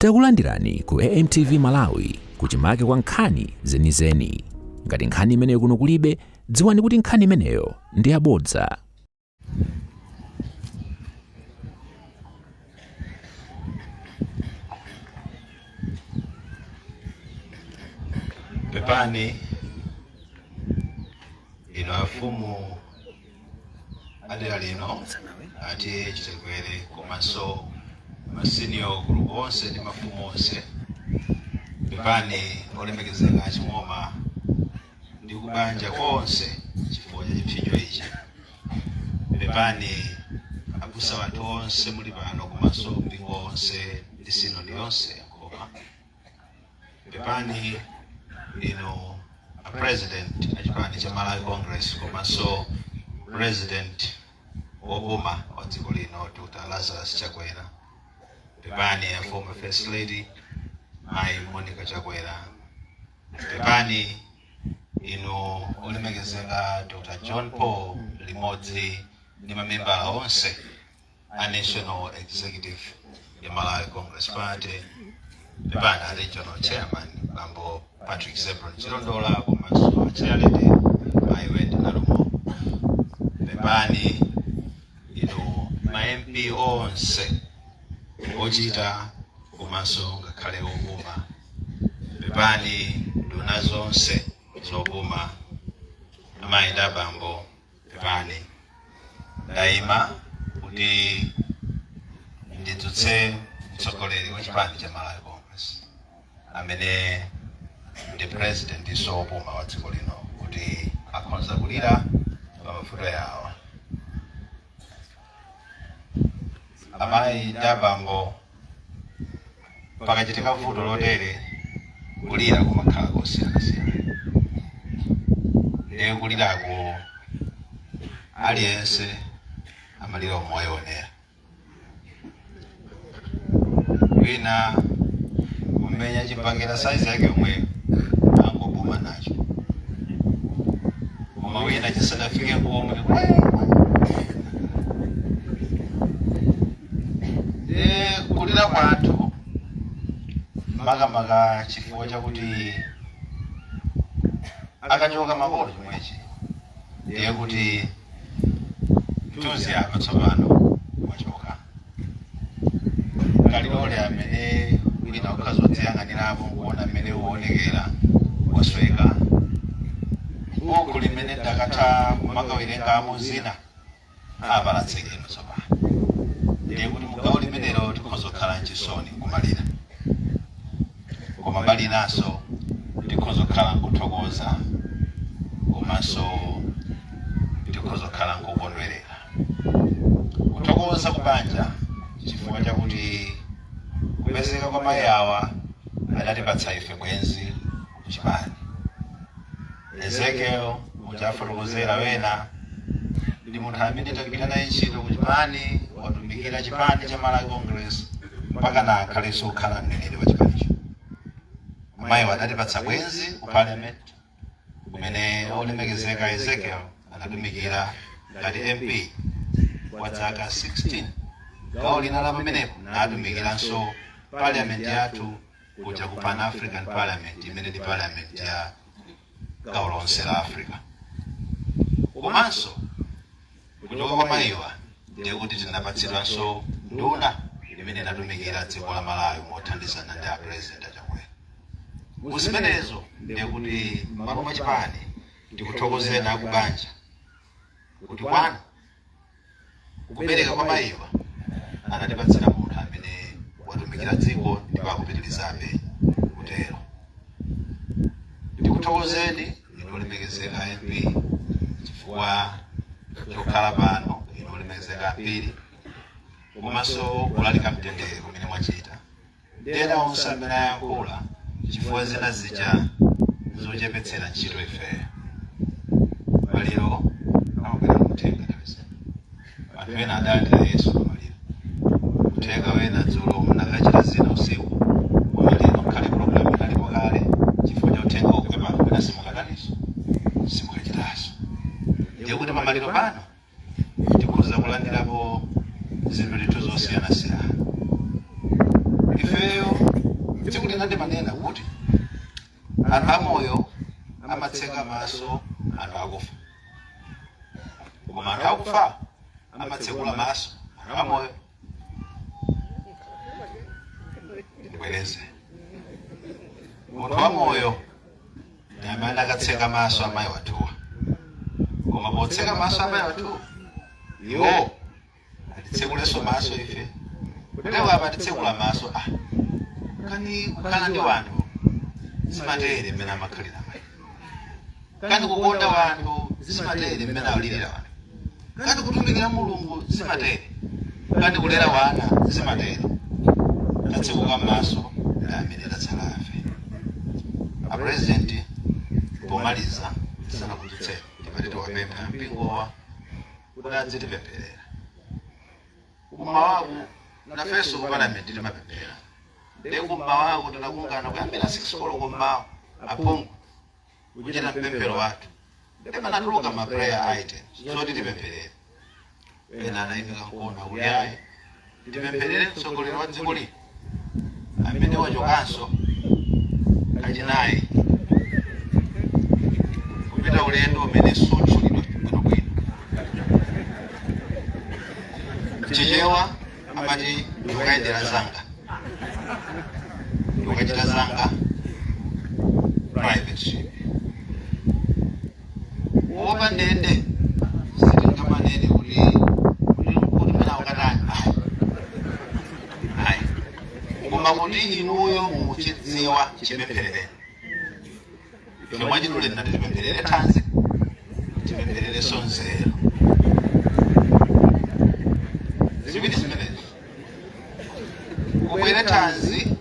Takulandirani ku AMTV Malawi, kuchimake kwa nkhani zenizeni. Ngati nkhani imeneyo kuno kulibe, dziwani kuti nkhani imeneyo ndi yabodza. Pepani ino afumu adera lino ati Chitekwere, komanso ma senior group onse ndi mafumu onse. Pepani olemekezeka aching'oma ndi kubanja konse chifukwa cha chipsinjo ichi. Pepani abusa wathu onse muli pano, komanso mpingo onse ndi sinodi yonse ya Nkhoma. Pepani ino a president a chipani cha Malawi Congress, komanso president wopuma wa dziko lino, Dr Lazarus Chakwera. Pepani a former First Lady, Mayi Monica Chakwera. Pepani inu olemekezeka Dr John Paul, limodzi ndi mamembala onse a National Executive ya Malawi Congress Party. Pepani a regional chairman, Bambo Patrick Zebron Chilondola, komanso a chairlady, Mayi Wendy Nalumo. Pepani inu ma MP onse ochita komanso ngakhale opuma. Pepani nduna zonse zopuma. Amayi ndi abambo, pepani. Ndayima kuti ndidzutse mtsogoleri wa chipani cha Malawi Congress, amene ndi president iso wopuma wa dziko lino, kuti akhonza kulira pa mavuto yawo. Amayi ndi abambo, pakachitika vuto lotere, kulira kumakhala kosiyanasiyana. Ndiye kulirako aliyense amalira omwe wayionera. Wina kumenya chibakera saizi yake yomweyo, angobuma nacho, koma wina chisadafike komwe. Ndiye kulira kwathu makamaka chifukwa chakuti akachoka makolo chomwechi, ndiye kuti mthunzi apa tsopano wachoka. Kalilole amene wina ukhazodziyang'anirapo nkuona mmene uonekera wasweka. Buku limene ndakatha kumakawerengamo zina apa latsekedwa tsopano. Ndiye kuti mugawo limenelo tikhoza kukhala mchisoni nkumalira, koma mbali inanso tikhoza kukhala nkuthokoza, komanso tikhoza kukhala nkukondwerera. Kuthokoza kubanja chifukwa chakuti kupezeka kwa mayi awa adatipatsa ife bwenzi kuchipani. Ezekiel muchafotokozera wena ndi munthu amene tagwira naye ntchito kuchipani, watumikira chipani cha Malawi Congress mpaka na akhalenso kukhala mneneri wa chipanicho. Mayiwa adatipatsa bwenzi ku parliament, kumene olemekezeka Ezekiel anatumikira ngati MP kwa zaka 16. Gawo lina la pamenepo natumikiranso parliament yathu kuja ku Pan African Parliament, imene ndi parliament ya gawo lonse la Africa. Komanso kuchoka kwa mayiwa, ndiye kuti tinapatsidwanso nduna imene inatumikira dziko la Malawi mothandizana ndi a President Achakwera. Muzimenezo, ndiye kuti m'malo mwa chipani ndikuthokozeni akubanja kuti kwanu kupereka kwa mayiwa anatipatsira munthu amene watumikira dziko ndipo akupitirizabe kutero. Ndikuthokozeni inu olemekezeka MP chifukwa chokhala pano, inu olemekezeka ambiri, komanso kulalika mtendere kumene mwachita ndi ena onse amene ayankhula, chifukwa zina zija zochepetsera ntchito ifeyo. Maliro amabwera muthenga nthawi. Anthu ena adalandira Yesu pamaliro. Uthenga wena dzulo mnakachita zina usiku, pamaliro khale program inalipo kale. Chifukwa cha uthenga ugwe pano, mwina simukataniso, simukachitaso. Ndiye kuti pamaliro pano tikhoza kulandirapo zinthu ndithu zosiyanasiyana. Ifeyo Tsiku lina ndimanena kuti anthu amoyo amatseka maso anthu akufa, koma anthu akufa amatsekula maso anthu amoyo. Ndibwereze, munthu wamoyo ndi amene akatseka maso amayi wathuwa, koma potseka maso amayi wathuwa iwo atitsekulenso maso ife. Kuteko apa atitsekula maso, ah, kani kukhala ndi wanthu zimatere mmene amakhalira amayi, kani kukonda wanthu zimatere mmene awalirira wanthu, kani kutumikira Mulungu zimatere, kani kulera wana zimatere. Tatsekuka maso ndi amene tatsala afe. Apresidenti, pomaliza tisanakudutseni, ndipati tiwapempha mpingowa kuti adzitipempherera kummawaku. Nafenso ku palamenti timapemphera, ndi kummawaku tinakungana kuyambira 6 koloko mmawa, aphungu kuchita mpemphero wathu, ndimanatuluka ma prayer items zoti tipempherere. Ena anayimika mkono akuti ayi, tipempherere mtsogoleri wa dziko lino amene wachokanso kachinayi kupita ulendo umene sutchulidwa bwinobwino. Chichewa amati ndikukayendera zanga, ndikukachita zanga private trip. Wopa ndende sitingamanene kuti mene akatani, ayi, koma kuti inuyo muchidziwa chipempherereni. Ife mwachidule tinati tipempherere thanzi, tipemphererenso nzeru, ziwiri zimenezi, kubwere thanzi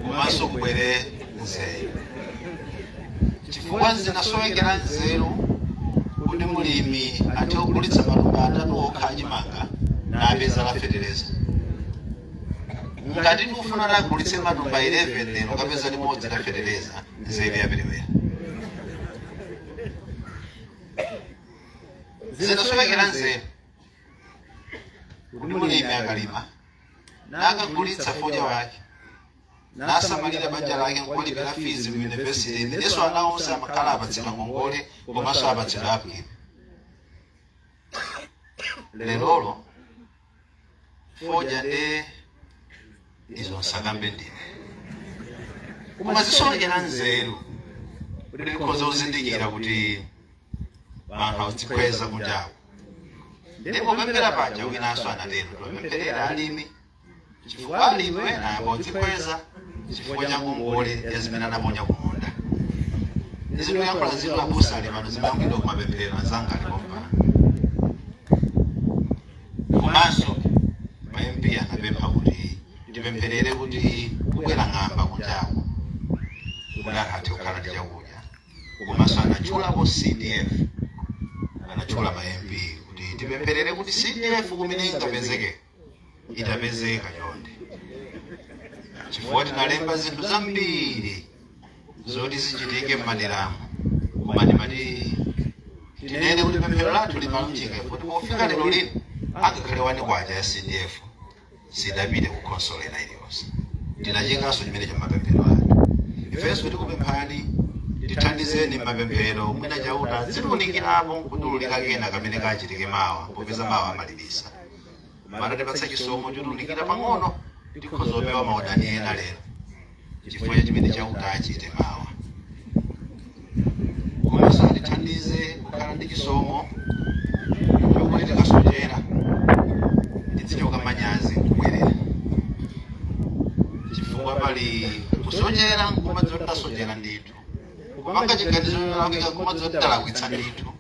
komanso kubwere nzeru, chifukwa zinasowekera nzeru kuti mulimi athe kugulitsa matumba 3 okha achimanga napeza la fetereza. Ngati ndikufuna nagulitse matumba 11 lero kapeza limodzi la fetereza, nzeru yaperewera. Zinasowekera nzeru kuti mulimi akalima nakagulitsa fodya wake nasamalira banja lake nkulipira fees mu university imenenso ana onse amakhala apatsidwa ngongole komanso apatsidwa upkeep. Lerolo fodya nde izo nsakambe ndine, koma zisowekera nzeru kuti tikhoza kuzindikira kuti anthu akudzikweza kunjaku. Ndipo pemphera paja winanso anatero, tipempherera alimi chifukwa alimi wena ayamba kudzikweza chifukwa cha ngongole ya zimene anaponya kumunda. Izi tikuyankhula zinthu abusa ali pano, zimayankhulidwa kumapemphero, anzanga alipo pano. Komanso ma MP anapempha kuti tipempherere kuti kubwera ng'amba kunjaku kuti anthu athe kukhala ndi chakudya. Komanso anatchulapo CDF, anatchula ma MP kuti tipempherere kuti CDF kumene ingapezeke itapezeka chonde, chifukwa tinalemba zinthu zambiri zoti zichitike m'maderamo. Koma ndimati tinene kuti pemphero lathu limalunjika kuti pofika lero lino angakhale 1 kwacha ya CDF sidapite ku khonsolo ina iliyonse. Tinachikanso chimenecho m'mapemphero athu. Ifenso tikupemphani, tithandizeni m'mapemphero, mwina Chauta zitiunikirapo nkutululika kena kamene kachitike mawa, popeza mawa amalibisa. Mana tipatsa chisomo chotiunikira pang'ono, tikhoza kupewa maudani ena lero chifukwa cha chimene Chauta achite mawa. Komanso atithandize kukhala ndi chisomo chokuti tikasochera tidzichoka manyazi nkubwerera, chifukwa pali kusochera nkumadzi kuti tasochera ndithu, kupanga chiganizo cholakwika nkumadzi kuti talakwitsa ndithu,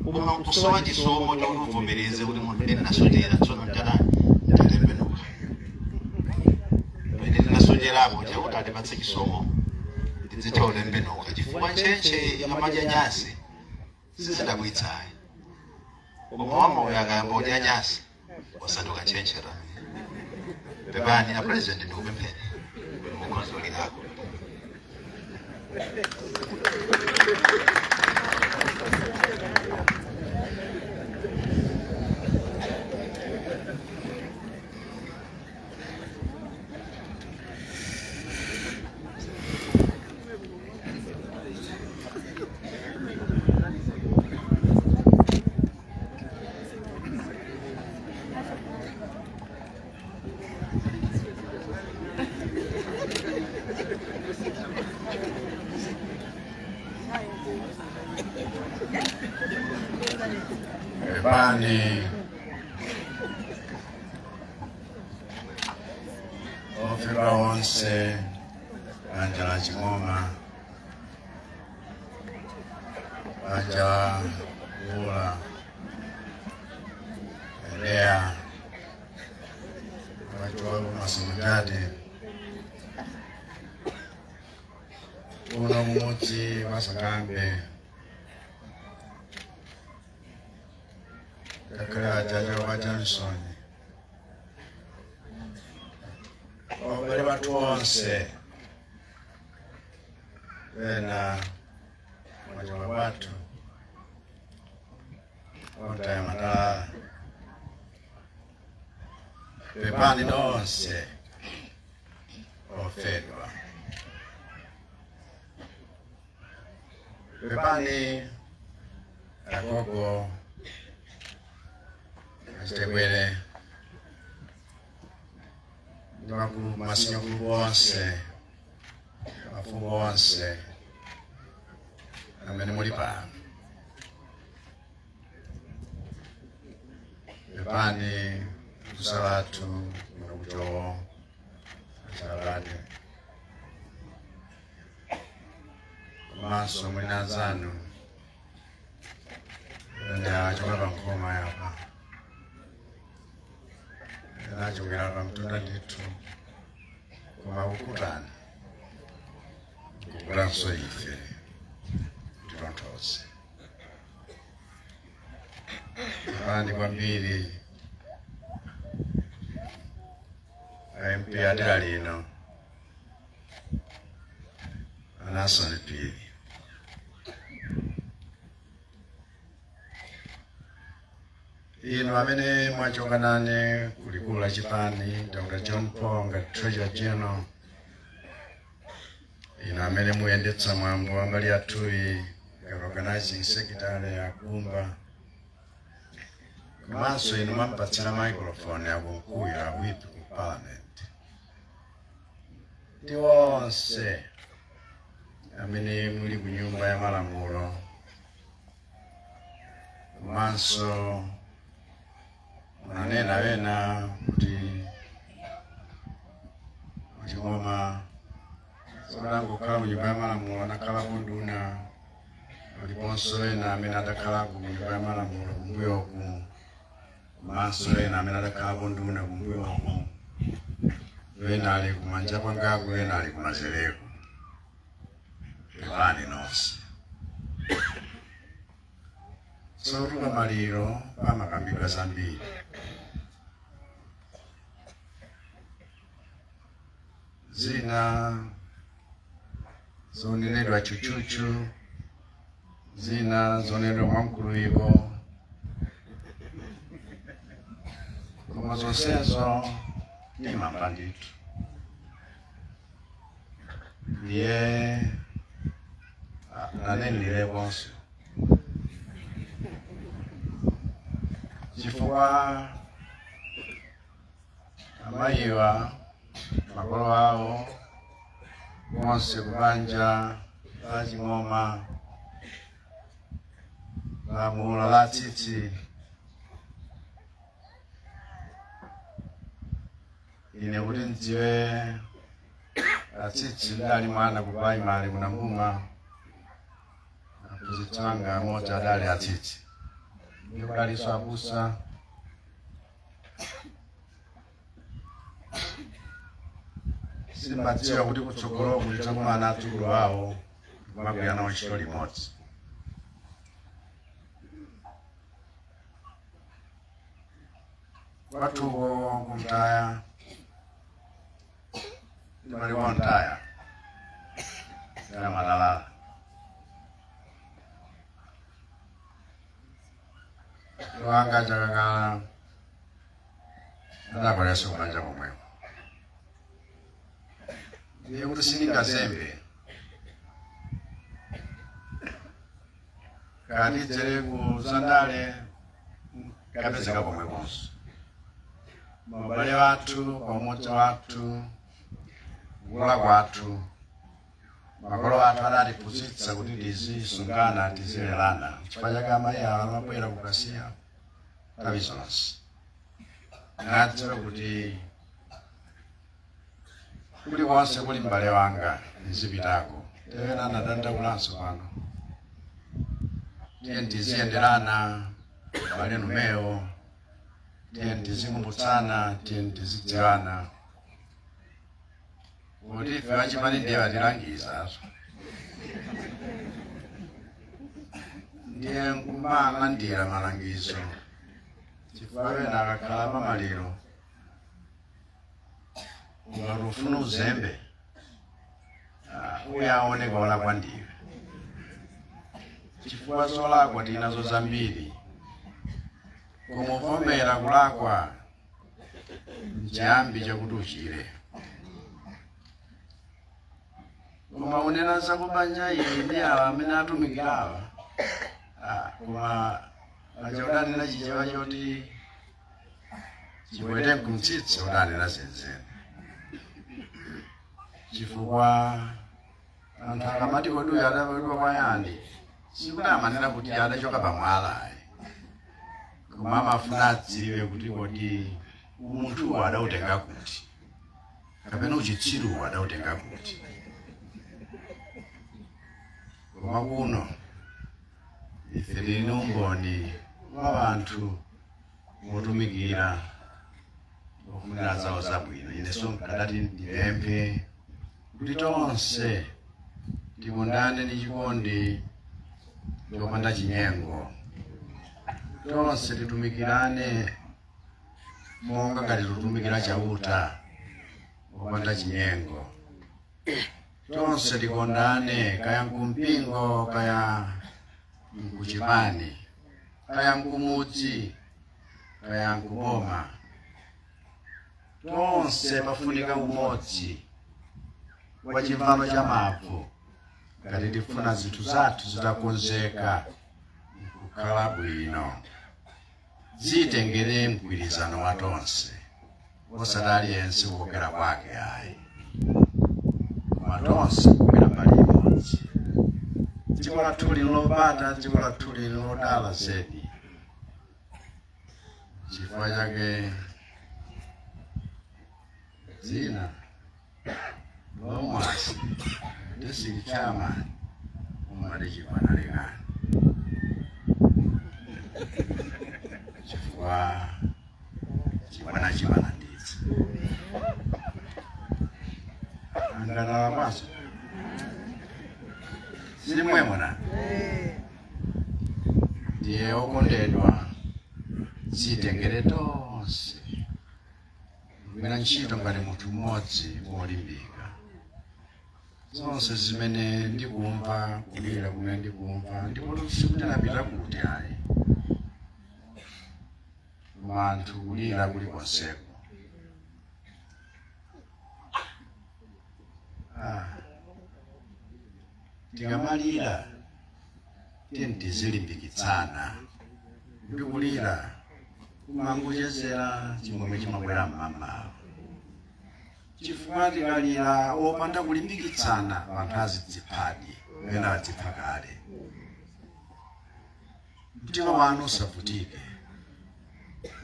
koma nkusowa chisomo chokuti uvomereze kuti munthu ndine nasochera, tsono ntatani, ndatembenuka. Pamene tinasocherapo, Chakuti atipatse chisomo tidzitha kutembenuka, chifukwa ntchentche ikamadya nyasi sizidabwitsayi, koma wamoyo akayamba kudya nyasi wasanduka ntchentche tamene. Pepani a president, ndikupempheni kuti mukhoza kulirako. Pepani ofera onse banja la Ching'oma, banja la Ula, Elea, wachiwako Masumutati, uno kumudzi wasakambe kakhala ajaja wa Johnson, obale bathu onse bena machoka kwathu ontaya madala, pepani nonse ofedwa, pepani agogo achitekwere ndi makulu masinyakulu onse, mafumu onse amene muli pano, pepani kusalatu kuno kuchowo achalabade komanso muli na anzanu ene achoka pa nkhoma yapa, ena achokera pa mtunda ndithu, koma kukutani kukutanso ife titonthoze. Pepani kwambiri MP adera lino Anasoni Phiri, inu amene mwachoka nane kulikulu la chipani, Dr. John Paul ngati Treasurer General, inu amene muyendetsa mwambo wa mbali yathuyi ngati organizing secretary akumba, komanso inu mwampatsira microphone akunkuyu a whip ku parliament, ndi onse amene muli ku nyumba ya malamulo, komanso munanena wena kuti Ching'oma sodangokhala ku nyumba ya malamulo, anakhalapo nduna, aliponso ena amene adakhalako ku nyumba ya malamulo kumbuyoku, komanso ena amene adakhalapo nduna kumbuyoku, ena ali kumanja kwangaku, ena ali kumanzereku. Pepani nonse. Sotuka maliro pamakambidwa zambiri, zina zonenedwa chuchuchu, zina zonenedwa mwamkuluwiko, koma zonsezo nimamba ndithu. Ndiye nanenilekonso chifukwa amayiwa makolo awo onse kubanja la Ching'oma, la Mula, la Tsitsi, ine kuti ndziwe atsitsi ndali mwana ku primary kunambuma, aphunzitsi anga amodzi adali atsitsi, ndi kudalinso abusa. Simbadziwa kuti kutsogoloku ndidzakumana adzukulu awo kumagwira nawo ntchito limodzi. Kwathuko kumtaya ndimaliwa mtaya ya matalala, wanga chakakala adakwalenso kumanja komweko, ndiye kuti sindingazembe kandidzere ku zandale kapezeka pomweponso mabale wathu pamodzi wathu. Kukula kwathu, makolo athu adatiphunzitsa kuti tizisungana, tizilerana. Chifukwa chake amayi awa amabwera kukasiya nthawi zonse, nadziwa kuti kulikonse kuli m'bale wanga ndizipitako. Tena anadandakulanso pano, tiye tiziyenderana bale numewo, tiye tizikumbutsana, tiye tizidziwana kuti ife wachipani ndiye watilangiza, ndiye nkumalandira malangizo, chifukwa wena akakhala pamaliro ungati ufuna uzembe, uyaoneka olakwa ndiwe, chifukwa zolakwa tinazo zambiri, koma uvomera kulakwa nchiyambi chakuti uchire. Koma unena zakubanja ili ndi awa amene atumikirawa, koma aja udanena Chichewa choti chibwete nkumtsitsa, udanena zenzene, chifukwa anthu akamati kodi uyu adabadwa kwa yani, sikuti amanena kuti adachoka pamwala ayi, koma amafuna adziwe kuti kodi umunthuwu adautenga kuti kapena uchitsiruwu adautenga kuti. Koma kuno ife tili umboni wa anthu otumikira ofunira zawo zabwino. Inenso nkadati ndipemphe kuti tonse tikondane ndi chikondi chopanda chinyengo, tonse titumikirane monga ngati titumikira Chauta opanda chinyengo, tonse tikondane kaya nkumpingo, kaya nkuchipani, kaya nkumudzi, kaya nkuboma, tonse pafunika umodzi wa chimvano cha mavu ngati tifuna zinthu zathu zitakonzeka nkukhala bwino. Zitengere mgwirizano wa tonse, osati aliyense kukokera kwake ayi, koma tonse kugwira mbali imodzi. Dziko lathu lino lopata, dziko lathu lino lodala zedi. Chifukwa chake dzina lomwasi district chairman umati Chibwanalekani, chifukwa chibwana chimalanditsa angatala kwaso silimwemona. Ndiye okondedwa, zitengere tonse kugwira ntchito ngati munthu mmodzi wolimbika. Zonse zimene ndikumva, kulira kumene ndikumva, ndipo sikuti napita kuti ayi, koma anthu kulira kulikonseko. Tikamalira tiye tizilimbikitsana ndi kulira kumangochezera chimwemwe chimabwera mmamawa, chifukwa tikalira opanda kulimbikitsana anthu azidziphadi, ena adzipha kale. Mtima wanu usavutike,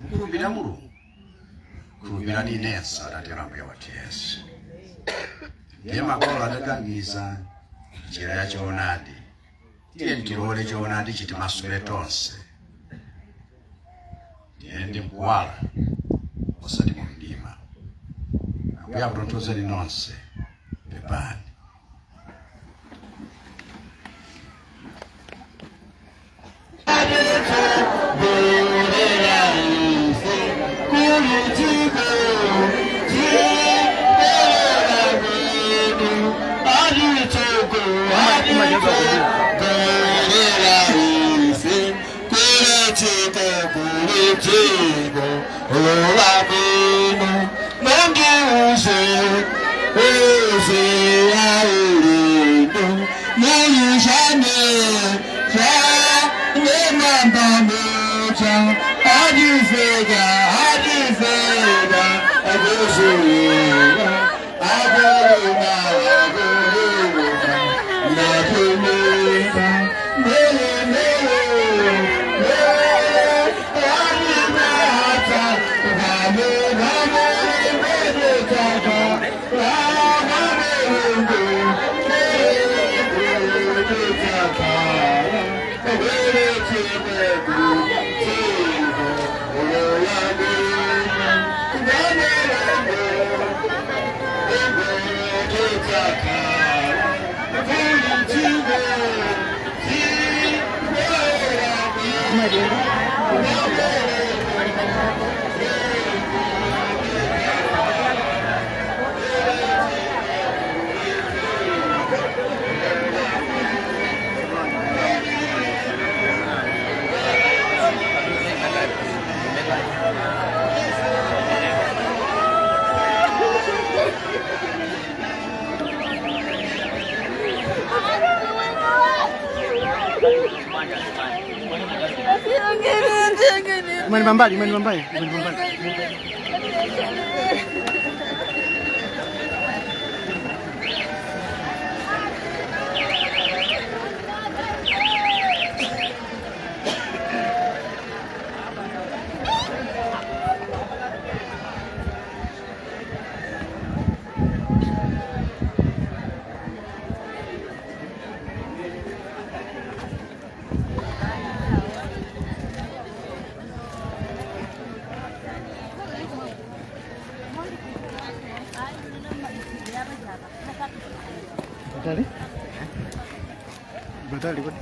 mukhulupirira Mulungu, khulupirani inenso, adatero Ambuye wathu Yesu. Ndiye makolo adatilangiza njira ya choonadi. Tiye tilole choonadi chitimasule tonse, tiyende mkuwala osati mu mdima. Ambuye akutonthozeni nonse. Pepani. Mwani mbali, mwani mbali, mwani mbali. Batali? Batali kodi?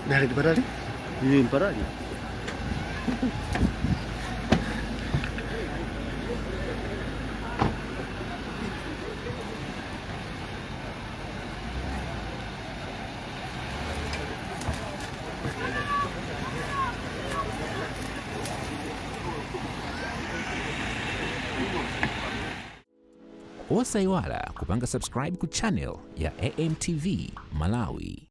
Dari di Parali? Iya, di Parali. Osayiwala kupanga subscribe ku channel ya AMTV Malawi.